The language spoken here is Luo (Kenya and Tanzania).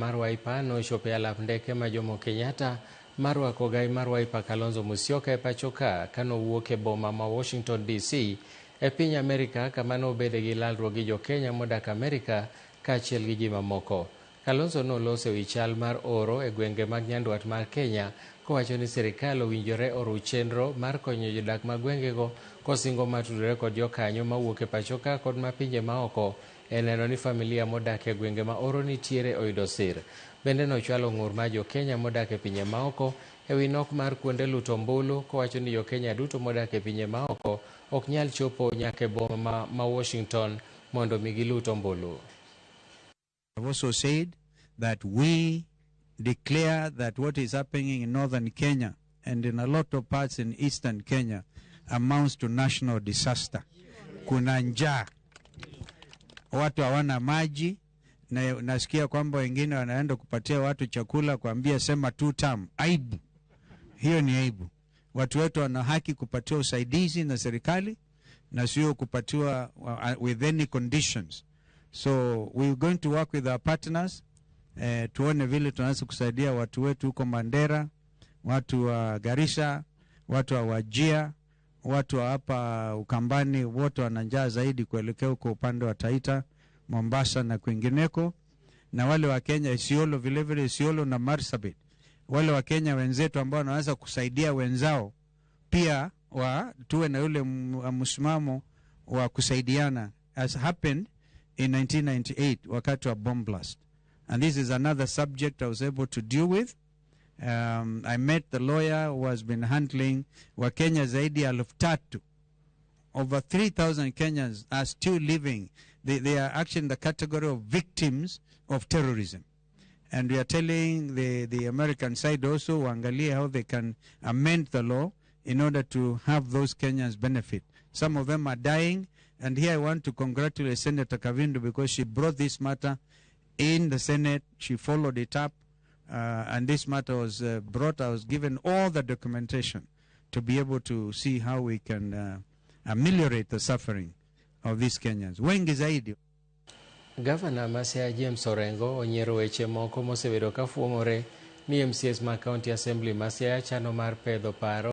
mar Wiper nochopo e alap ndeke ma Jomo Kenyatta mar rwako ogai mar Wiper Kalonzo Musyoka e pachoka kanowuok e boma ma Washington DC e piny Amerika kama nobede gi lalruok gi jokenya modak Amerika kaachiel gi ji mamoko. Kalonzo noloso ewi chal mar oro e gwenge mag nyandwat mar Kenya kowacho ni sirikal owinjore oruw chenro mar konyo jodak mag gwengego kosingo matudore kod jokanyo mawuok e pachoka kod ma pinje maoko e neno ni familia modak e gwenge ma oro nitiere oyudo sir. Bende nochwalo ng'ur mar jokenya modak e pinje maoko e wi nok mar kuonde luto ombulu kowacho ni jokenya duto modak e pinje maoko ok nyal chopo nyaka e boma ma Washington mondo mi gilut ombulu. I've also said that we declare that what is happening in northern Kenya and in a lot of parts in eastern Kenya amounts to national disaster. Kuna njaa, watu hawana maji, na nasikia kwamba wengine wanaenda kupatia watu chakula, kuambia sema two term. Aibu, hiyo ni aibu. Watu wetu wana haki kupatiwa usaidizi na serikali na sio kupatiwa with any conditions. So we're going to work with our partners tuone vile tunaweza kusaidia watu wetu huko Mandera, watu wa Garissa, watu wa Wajir, watu wa hapa Ukambani, wote wana njaa zaidi kuelekea huko upande wa Taita, Mombasa na kwingineko, na wale wa Kenya Isiolo vile vile, Isiolo na Marsabit, wale wa Kenya wenzetu ambao wanaweza kusaidia wenzao pia wa tuwe na yule msimamo wa kusaidiana as happened in 1998 wakati wa bomb blast. And this is another subject I was able to deal with. I met the lawyer who has been handling Wakenya zaidi ya 3,000. Over 3,000 Kenyans are still living. They are actually in the category of victims of terrorism. And we are telling the American side also waangalie how they can amend the law in order to have those Kenyans benefit. Some of them are dying. And here I want to congratulate Senator Kavindu because she brought this matter in the Senate. She followed it up. And this matter was brought. I was given all the documentation to be able to see how we can ameliorate the suffering of these Kenyans. Wengi zaidi. Gavana ma Siaya James Orengo onyiero weche moko mosebedo ka fuong'ore ni MCAs mag County Assembly ma Siaya chano mar pedho paro.